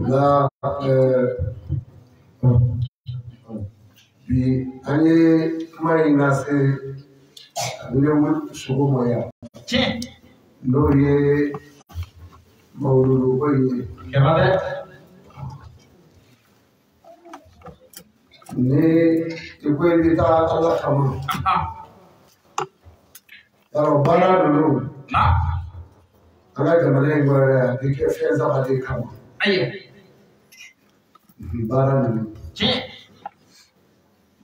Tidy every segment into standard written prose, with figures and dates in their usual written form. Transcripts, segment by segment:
La bi an ye kuma in lase a bɛ wuli sogo ma yan. Tiɲɛ. N'o ye mawuluduko in ye. Kɛra dɛ. Ni i ko i bɛ taa Ala kama. Yarɔ baara ninnu. An ka jamana in kɔnɔ yan a bɛ kɛ fɛn saba de kama. Ayiwa. Baara ninnu. Tiɲɛ.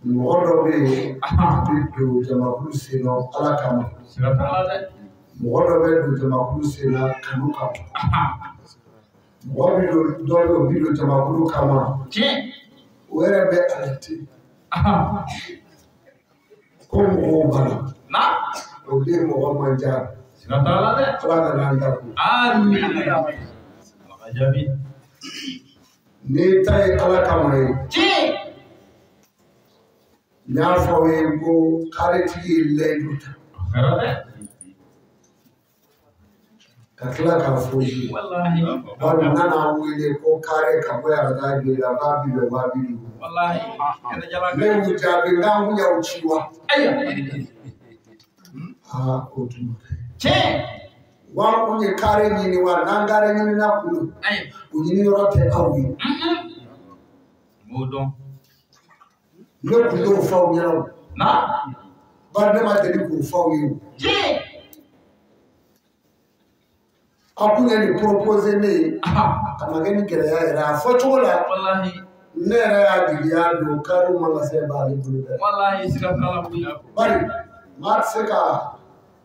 Mɔgɔ dɔ bɛ yen a bɛ don jamakulu sen na Ala kama. Siga t'a la dɛ. Mɔgɔ dɔ bɛ don jamakulu sen na kanu kama. Mɔgɔ bɛ don dɔ bɛ yen o bɛ don jamakulu kama. Tiɲɛ. O yɛrɛ bɛ a la ten. Ko mɔgɔw bana. O den mɔgɔ man ca. Siga t'a la dɛ. Ala ka n'an ta kun. Amiina. Ala ka jaabi. N'i ta ye Ala kama ye. Tiɲɛ. N y'a fɔ aw ye ko karetigi ye layidu ta. Kɛra dɛ. Ka tila k'a fɔ i ye. Walahi. Bari u nana wele ko kare ka bɔ yan ka taa jɔ i la 20,000 50,000. Walahi. Kɛnɛ jala. Ne y'u jaabi n k'an kun y'aw ci wa. Ayiwa. Aa o tun ma kɛ. Tiɲɛ. Wa kun ye kare ɲini wa n'an kare ɲinina kun don. Ayiwa. O ɲini yɔrɔ tɛ aw ye. N b'o dɔn. Ne kun t'o fɔ aw ɲɛna o. Na. Bari ne ma deli k'o fɔ aw ye o. Tiɲɛ. Aw kun ye nin proposé ne ye. A ma kɛ ni gɛlɛya yɛrɛ ye a fɔcogo la. Walahi. Ne yɛrɛ y'a jigiya don kariw man ka se b'ale bolo dɛ. Walahi siga t'a la koyi. Bari maa tɛ se ka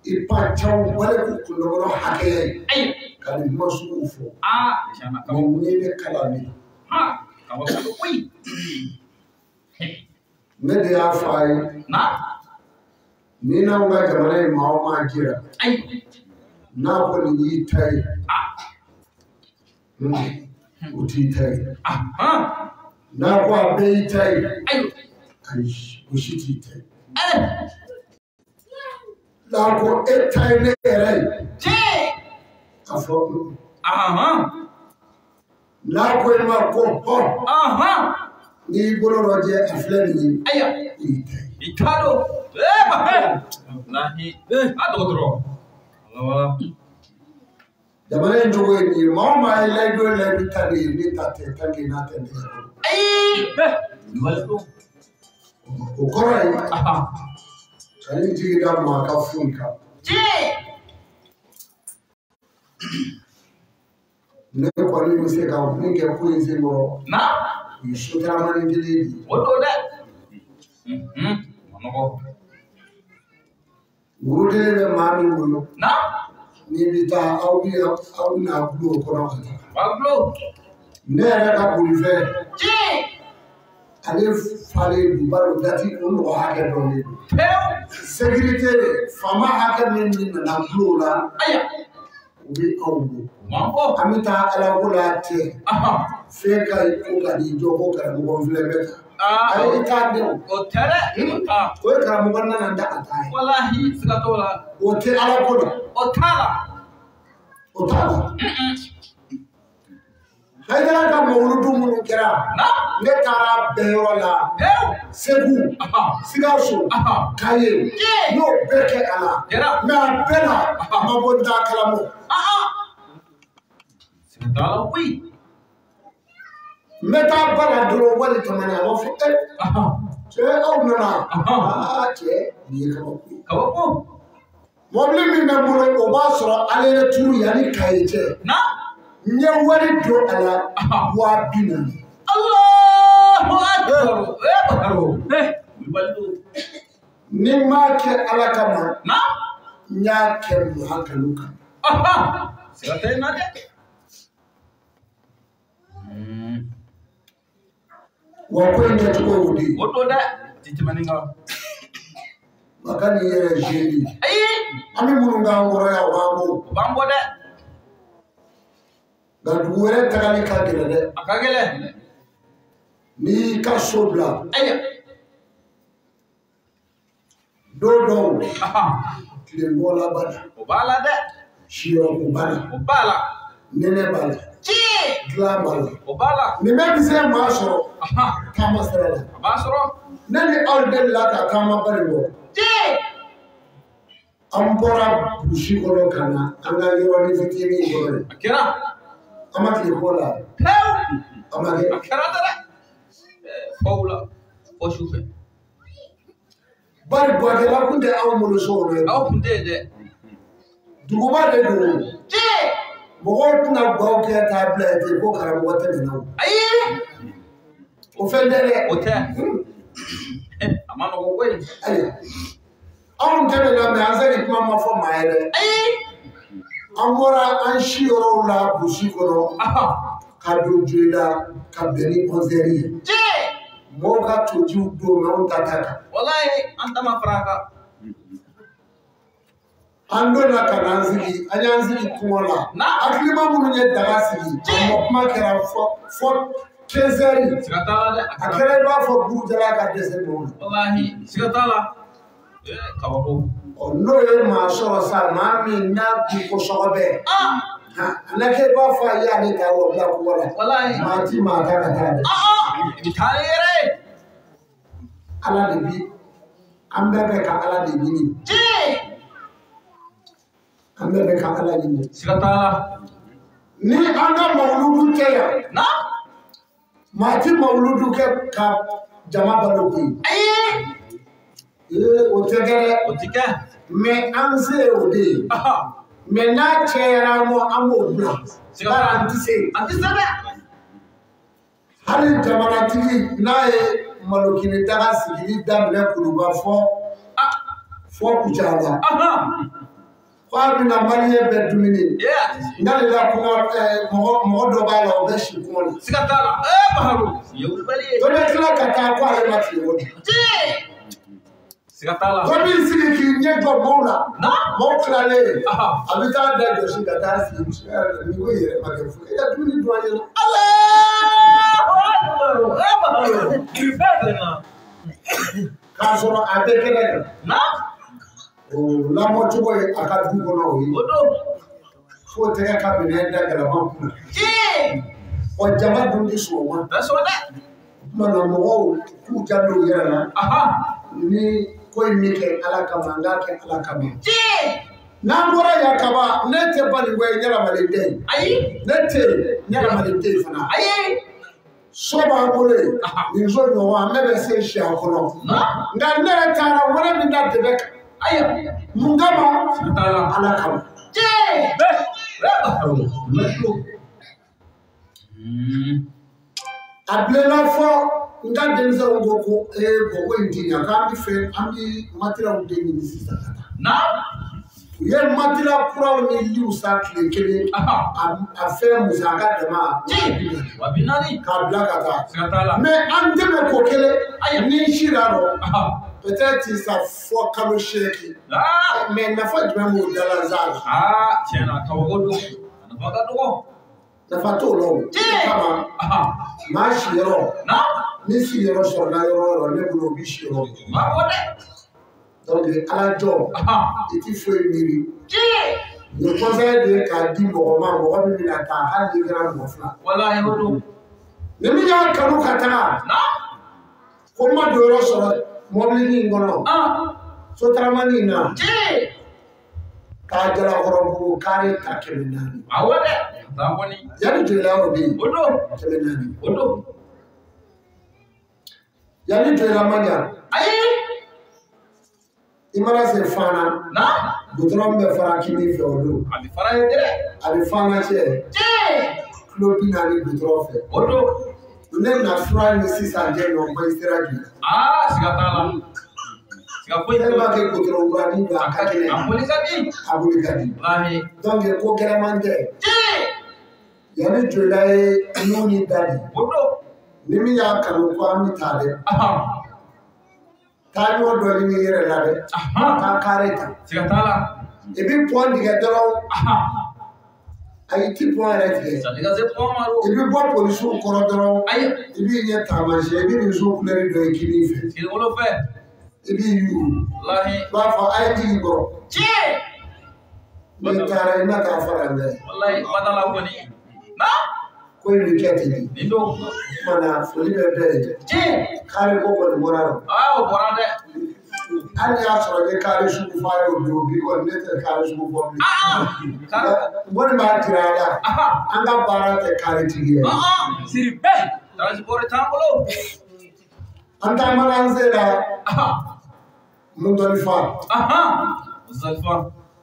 i pan caw wale k'u kundɔgɔrɔ hakɛya ye. Ayiwa. Ka nin kuma suguw fɔ. Aa tiɲɛ na kaba. Nin ye ne kalan de. Ha kaba ko koyi. Ne de y'a fɔ a ye. Na. Ni n'anw ka jamana ye maa o maa jira. Ayiwa. N'a ko nin y'i ta ye. O t'i ta ye. N'a ko a bɛɛ y'i ta ye. Ayiwa. Ayi o si t'i ta ye. N'a ko e ta ye ne yɛrɛ ye. Tiɲɛ. A fɔ. N'a ko e ma ko hɔn. N'i y'i bolo dɔ jɛ a filɛ nin ye. Ayiwa. O y'i ta ye. I ta don. Ee ba. Walahi. A dɔgɔtɔrɔ. Jamana in cogo ye nin ye maa o maa ye layidu o layidu ta de ye ne ta tɛ tant que n'a tɛ ne yɛrɛ bolo. Ayi. Wali. O kɔrɔ ye. Ka n'i jigi da maa ka foyi kan. Tiɲɛ. Ne kɔni bɛ se ka min kɛ ko in sen kɔrɔ. Na. O ye sotaramani kelen de ye. O don dɛ. Ma nɔgɔ. Wurudelen bɛ maa min bolo. Na. N'i bɛ taa aw bɛ aw bɛna gulo o kɔnɔ ka taa. Wa gulo. Ne yɛrɛ ka bolifɛn. Tiɲɛ. Ale falen don bari o dati o mɔgɔ hakɛ dɔ de don. Pewu. Sécurité faama hakɛ min nana gulo o la. Ayiwa. U bɛ anw bɔ. Mɔgɔ. An bɛ taa Ala ko la tɛ. Fɛn ka ɲi ko ka n'i jɔ ko karamɔgɔ n filɛ bɛ tan. Ayi i t'a dɔn. O tɛ dɛ. O ye karamɔgɔ nana n da ka taa ye. Walahi siga t'o la. O tɛ Ala ko la. O t'a la. O t'a la. Hayidara ka mawuludu minnu kɛra. Ne taara bɛɛ yɔrɔ la. Segu. Sikaso. Kaye. N y'o bɛɛ kɛ a la. Mɛ a bɛɛ la a ma bɔ n da kalama. Siga t'a la koyi. N bɛ taa ba la dɔrɔn wali tɛmɛna a b'a fɔ e cɛ aw nana aa cɛ nin ye kabako ye. Kabako. Mɔbili min bɛ n bolo o b'a sɔrɔ aller retour yanni Kaye cɛ. Na. N ye wari don a la 40,000. Allahu akbar. Ee Bakaro. Wulibali don. Ni n m'a kɛ Ala kama. Na. N y'a kɛ maa kanu kama. Siga tɛ n na dɛ. Wa ko in kɛcogo y'o de ye. O don dɛ. Ti tɛmɛ nin kan. Maka n'i yɛrɛ jeune. Ayi. An bɛ minnu k'an kɔrɔ yan o b'an bɔ. O b'an bɔ dɛ. Nka dugu wɛrɛ tagali ka gɛlɛn dɛ. A ka gɛlɛn. N'i y'i ka so bila. Ayiwa. Don dɔw. Tilebɔla b'a la. O b'a la dɛ. Siyɔrɔko b'a la. O b'a la. Nɛnɛ b'a la. Tiɲɛ. Dilan b'a la. O b'a la. Nin bɛɛ bɛ se maa sɔrɔ. Taama sira la. A b'a sɔrɔ. Ne ni aw delila ka taama ba de bɔ. An bɔra burusi kɔnɔ ka na an ka yɔrɔnin fitinin kɔnɔ yen. A kɛra. An ma tile kɔ la. Pewu. A ma kɛ. A kɛra dɛ. Fɔ wula fɔ su fɛ. Bari guwakɛla kun tɛ anw bolo so kɔnɔ yen. Aw kun tɛ yen dɛ. Duguba de don. Mɔgɔw tɛna guwaw kɛ k'a bila yen ten ko karamɔgɔ tɛ nin na o. Ayi. O fɛn tɛ dɛ. O tɛ. A ma nɔgɔ koyi. Ayiwa. Anw tɛmɛna mɛ an sani kuma ma fɔ maa ye dɛ. Ayi. An bɔra an si yɔrɔw la burusi kɔnɔ. Ka don Joyila ka bɛn ni 11h ye. Mɔgɔw ka tojiw don mɛ anw ta t'a kan. Walayi an ta ma fara a kan. An donna ka n'an sigi, an y'an sigi kɔngɔ la. Hakilima minnu ye daga sigi, a ma kuma kɛra fɔ 15h. Siga t'a la dɛ. A kɛra i b'a fɔ burujala ka dɛsɛ mɔgɔw la. Walahi siga t'a la. Kabako. Ɔ n'o ye maa sɔrɔ sa, maa min n'a bi ko sɔgɔbɛ. A na kɛ i b'a fɔ a y'ale ta o bila kɔngɔ la. Walahi. Maa ti maa ta ka taa dɛ. I bɛ taa ni yɛrɛ ye. Ala de bi, an bɛɛ bɛ ka Ala de ɲini. An bɛɛ bɛ ka Ala ɲini. Siga t'a la. Ni an ka mawuludu tɛ yan. Na. Maa ti mawuludu kɛ ka jama balo koyi. Ayi. O tɛ kɛ dɛ. O tɛ kɛ. Mɛ an se ye o de ye. Mɛ n'a cayara an ma, an b'o bila. Bari an tɛ se. An tɛ se dɛ. Hali jamanatigi n'a ye malokini daga sigili daminɛ Kuluba fɔ Kucala. K'a bɛna maliyɛn bɛɛ dumuni. N'ale la kɔngɔ mɔgɔ dɔ b'a la o bɛ si kɔngɔ la. Siga t'a la. Baharu. Nin ye wulibali ye. Dɔ bɛ tila ka taa ko ale ma tile o de. Siga t'a la. Dɔ b'i sigi k'i ɲɛ jɔ mɔgɔw la. Mɔgɔw tilalen. A bɛ taa da jɔsi ka taa sigi. Nin ko yɛrɛ ma kɛ foyi. E ka dumuni dun an ɲɛna. Baharu. K'a sɔrɔ a bɛ kɛnɛ kan. O lamɔcogo ye a ka du kɔnɔ o ye. O don. Fo tɛgɛ ka minɛn da galama kunna. Ɔ jama dun tɛ sɔn o ma. Tɛ sɔn dɛ. O tuma na mɔgɔw k'u janto u yɛrɛ la. Ni ko in min kɛ Ala kama, n k'a kɛ Ala kama. N'an bɔra yan kaban, ne tɛ Banikɔ ye, ɲɛnamalen tɛ yen. Ayi. Ne tɛ yen, ɲɛnamalen tɛ yen fana. Ayi. So b'an bolo yen, nin so ɲɔgɔn an bɛɛ bɛ se si a kɔnɔ. Nka ne yɛrɛ taara wɛrɛ min da dɛmɛ kan. Ayiwa. Mun kama? Ala kama. A bilenna fɔ n ka denmisɛnw ko ko bɔn ko in ti ɲa k'an bɛ fɛ an bɛ matiraw de ɲini sisan ka taa. U ye matira kuraw ni liw san tile kelen. A fɛn musaka dama. 40,000. K'a bila ka taa. Mɛ an tɛmɛ ko kelen. Ni n sira rɔ. Peut-être ça fɔ kalo 8. Mais nafa jumɛn b'o dala zan la? Tiɲɛ na kabako don. A nafa ka dɔgɔ. Nafa t'o la o. Kama maa siyɔrɔ. Ni siyɔrɔ sɔrɔla yɔrɔ o yɔrɔ ne bolo o b'i siyɔrɔ. Maa bɔ dɛ. Donc Ala jɔ i ti foyi miiri. Nin conseil de ye k'a di mɔgɔ ma mɔgɔ min bɛna taa hali n'i kɛra mɔgɔ fila. Walahi o don. Ni min y'a kanu ka taga. Ko n ma don yɔrɔ sɔrɔ. Mɔbilinin in kɔnɔ. Sotaramani in na. K'a Jalakɔrɔbugu kare ta 400. Awɔ dɛ. Taa kɔni. Yanni Joyila o bɛ yen. O don. 400. O don. Yanni Joyila man jan. Ayi. I mana se Fana. Gudɔrɔn bɛ fara kini fɛ o don. A bɛ fara yen dɛ. A bɛ Fana cɛ. Kilo 40 gudɔrɔn fɛ. O don. Ne na fura ni sisan cɛ nɔ ba sera bi. Siga t'a la. Siga foyi t'a la. Ne b'a kɛ gudɔrɔn kuranin don a ka kɛnɛ. A boli ka di. A boli ka di. Walahi. Donc ko gɛlɛman tɛ. Yanni Joyila ye nun ni da di. O don. Ni min y'a kanu ko an bɛ taa dɛ. Taa ɲɔgɔn dɔ ɲini i yɛrɛ la dɛ. Taa kare ta. Siga t'a la. I bɛ pɔn tigɛ dɔrɔn. Ayi ti pɔn yɛrɛ tigɛ. I bɛ bɔ polisiw kɔrɔ dɔrɔn. I b'i ɲɛ taamasiyɛn i bɛ nin so kulɛri dɔ ye kinin fɛ. I b'i yugu. Walahi. I b'a fɔ a ye jigin kɔrɔ. N'i taara i ma taa fara n dɛ. Walahi badala kɔni. Ko Ko in bɛ kɛ ten de. Nin don. O tuma na foli bɛ bɛɛ ye. Tiɲɛ. Kari ko kɔni bɔra la. Aa, o bɔra dɛ. Hali y'a sɔrɔ n ye kari sugu f'a ye o don, bi kɔni ne tɛ kari sugu fɔ bilen. Aa. N kɔni b'a jira a la. An ka baara tɛ kari tigi ye. Siri bɛɛ. Transport t'an bolo. An taamana an sera Muzdalifa. Muzdalifa.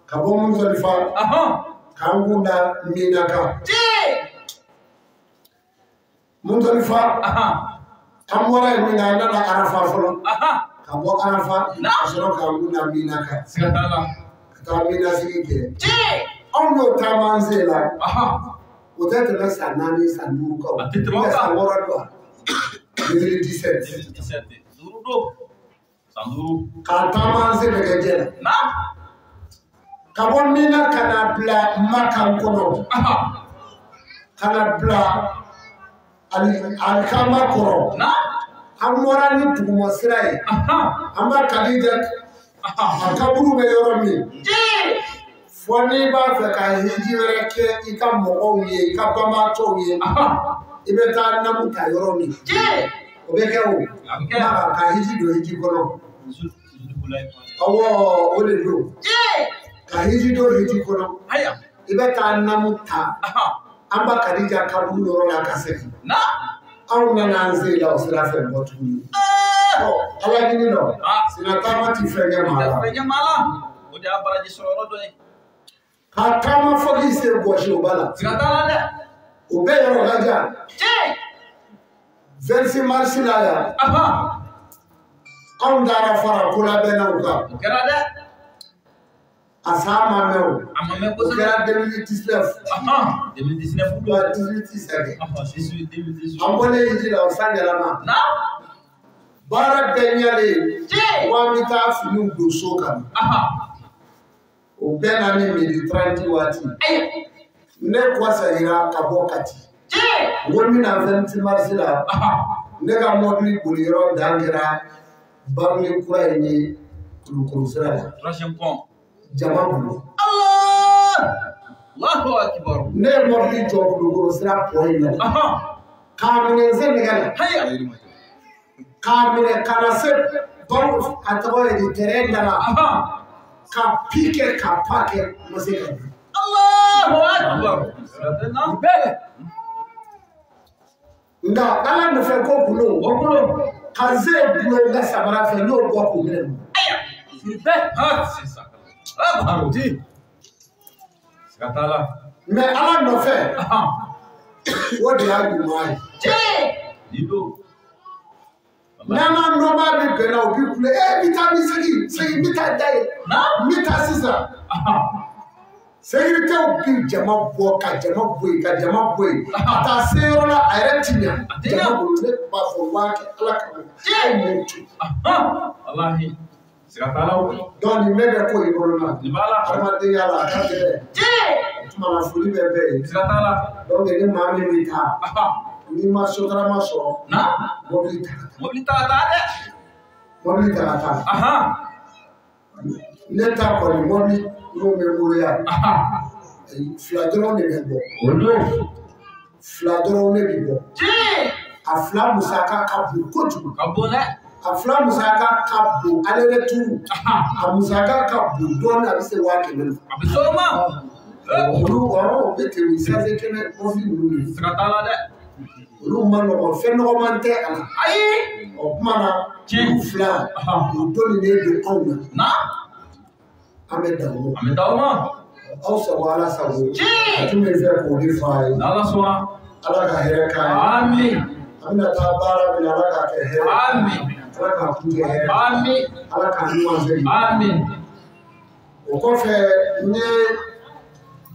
Ka bɔ Muzdalifa. K'an kun da Mina kan. Muzdalifa. An bɔra yen min na, an nana Arafa fɔlɔ. Ka bɔ Arafa ka sɔrɔ k'an kun da Mina kan. Siga t'a la. Ka taa Mina sigi kɛ. Anw y'o taama an sen la. O tɛ tɛmɛ san 4 san 5 kan. A tɛ tɛmɛ o kan. San 6 don. 2017. 2017. 5 don. San 5. K'a taama an sen bɛ kɛ jɛ la. Ka bɔ Mina ka na bila Makan kɔnɔ. Ka na bila alikama kɔrɔ. An bɔra ni duguma sira ye. An b'a Kadija a kaburu bɛ yɔrɔ min. Fɔ n'i b'a fɛ ka hiji wɛrɛ kɛ i ka mɔgɔw ye, i ka banbaatɔw ye, i bɛ taa namu ta yɔrɔ min. O bɛ kɛ o. Ka hiji don hiji kɔnɔ. Awɔ, o de don. Ka hiji don hiji kɔnɔ. I bɛ taa namu ta. An b'a Kadija kaburu yɔrɔ la ka segin. Anw nana an sen la o sira fɛ bɔ tuguni. Ɔ, Ala ɲini dɔ. Senna taama ti fɛn kɛ maa la. Fɛn kɛ maa la. O de y'a baraji sɔrɔ yɔrɔ dɔ ye. Ka taama fo k'i sen gosi o b'a la. Siga t'a la dɛ. O bɛɛ yɔrɔ ka jan. 26 mars la yan. Anw taara fara kolabɛnnaw kan. O kɛra dɛ. A san ma mɛn o. A ma mɛn kosɛbɛ. O kɛra 2019. 2019 don. 18 sɛgɛ. 18 2018. An bɔlen hiji la o san yɛlɛma. Baara bɛɛ ɲɛlen. Ko an bɛ taa finiw don so kan. O bɛɛ na ni midi 30 waati. Ne kɔseginna ka bɔ Kati. N ko n bɛna 26 mars la. Ne ka mɔbili boliyɔrɔ dan kɛra Bangeni kura in ye Kulukoro sira la. Troisième pont. Jama bolo. Allah! Allahu akbar. Ne ye mɔbili jɔ Kulukoro sira pɔn in na. K'a minɛ n sen nɛgɛ la. K'a minɛ ka na se baw a tɔgɔ ye di terrain da la. Ka pi kɛ ka pa kɛ n ma se ka bin. Allahu akbar. Nka Ala nɔfɛ ko kulo. O kulo. Ka n sen gulon n ka samara fɛ n'o bɔ k'o minɛ. C'est ça. Siga t'a la. Mais Ala nɔfɛ, o de y'a ɲuman ye. Nin don. N'an ka nɔba bɛ bɛnna o bɛ kule, n bɛ taa n bɛ segin, segin n bɛ taa da yen, n bɛ taa sisan. Sécurité bi jama bɔ ka jama bɔ yen ka jama bɔ yen ka taa se yɔrɔ la a yɛrɛ ti ɲa. Jama bolo ne b'a fɔ n b'a kɛ Ala kama. Aw m'o to. Walahi. Siga t'a la o. Donc nin bɛɛ bɛ ko in kɔnɔna na. Nin b'a la. Hadamadenya la a ka gɛlɛn. O tuma na foli bɛ bɛɛ ye. Siga t'a la. Donc ni maa min bɛ taa. N'i ma sotarama sɔrɔ. Mobili ta ka taa. Mobili ta ka taa dɛ. Mobili ta ka taa. Ne ta kɔni mobili n'o bɛ n bolo yan. 2 dɔrɔn de bɛ bɔ. O don. 2 dɔrɔn de bɛ bɔ. A 2 musaka ka bon kojugu. Ka bon dɛ. A 2 musaka ka bon aller-retour. A musaka ka bon dɔɔnin, a bɛ se 100 000 ma. A bɛ se o ma. Olu o bɛ ten, sanse kɛmɛ mobili ninnu de. Siga t'a la dɛ. Olu ma nɔgɔn, fɛn nɔgɔman tɛ a la. Ayi. O tuma na olu 2 o dɔnnen don anw na. An bɛ dan o ma. An bɛ dan o ma. Aw sago Ala sago. A tun bɛ fɛ k'o de f'a ye. N'Ala sɔnna. Ala ka hɛrɛ k'a ye. Amin. An bɛna taa baara min na, Ala k'a kɛ hɛrɛ. Amin. Ala k'a kun kɛ hɛrɛ. Amin. Ala k'a ɲuman segin. Amin. O kɔfɛ n ye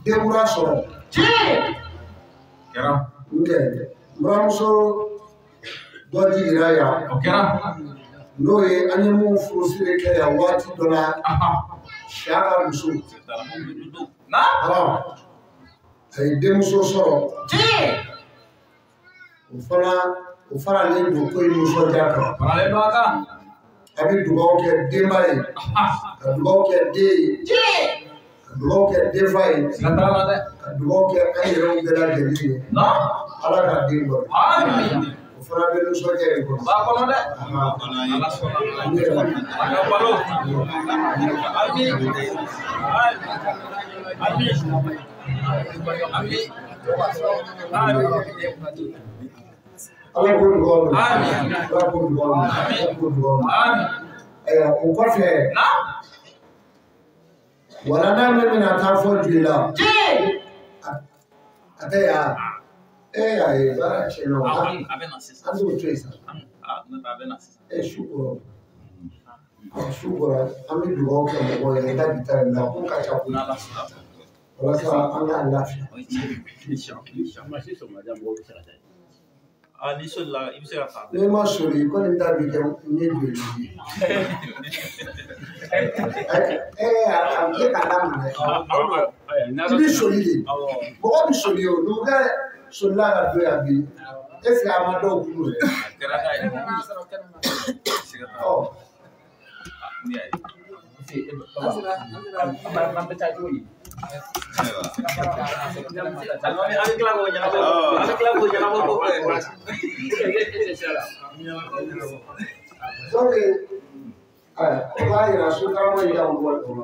denkura sɔrɔ. Kɛra. N kɛ n buramuso dɔ jiginna yan. O kɛra. N'o ye an ye mun furusiri kɛ yan waati dɔ la. Siya ka muso. A ye denmuso sɔrɔ. O fana o faralen don ko in nisɔndiya kan. Faralen don a kan. A bɛ dugawu kɛ denba ye. Ka dugawu kɛ den ye. Ka dugawu kɛ denfa ye. Siga t'a la dɛ. Ka dugawu kɛ an yɛrɛw bɛɛ lajɛlen ye. Ala ka den balo. Amin. O fana bɛ nisɔndiya in kɔnɔ. Ba kɔnɔ dɛ. Ala sɔnna. A ka balo. Amin. Amin. Amin. Amin. Ala k'o dugawu minɛ. Amin. Ala k'o dugawu minɛ. Ala k'o dugawu minɛ. Amin. Ayiwa, o kɔfɛ. Naam. Walanda min bɛna taa fɔ Joyila. Tiɲɛ. A tɛ yan. Ee ayi, baara tiɲɛna o. A bɛ na sisan. An t'o to yen sa. A bɛ na sisan. E su kɔrɔ. Su kɔrɔ, an bɛ dugawu kɛ mɔgɔw ye i ka bi ta in na ko ka ca koyi. N'Ala sɔnna. Walasa an k'a lafiya. O ye tiɲɛ. Ah, n'i solila i bɛ se ka taa. N'i ma soli i kɔni ta bi kɛ n ye joli ye. Ee a bɛ k'a daminɛ. I bɛ soli de. Mɔgɔ bɛ soli o. Numukɛ solila ka don yan bi. Est ce que a ma dɔw kunu yɛrɛ? A kɛra n'a ye. Siga t'a la. Ɔ. N'i y'a ye. Alimami, an bɛ tila k'o ɲɛnabɔ. An bɛ tila k'o ɲɛnabɔ kɔfɛ. Donc, ayiwa, o b'a yira sotarama in ka wari kɔnɔ.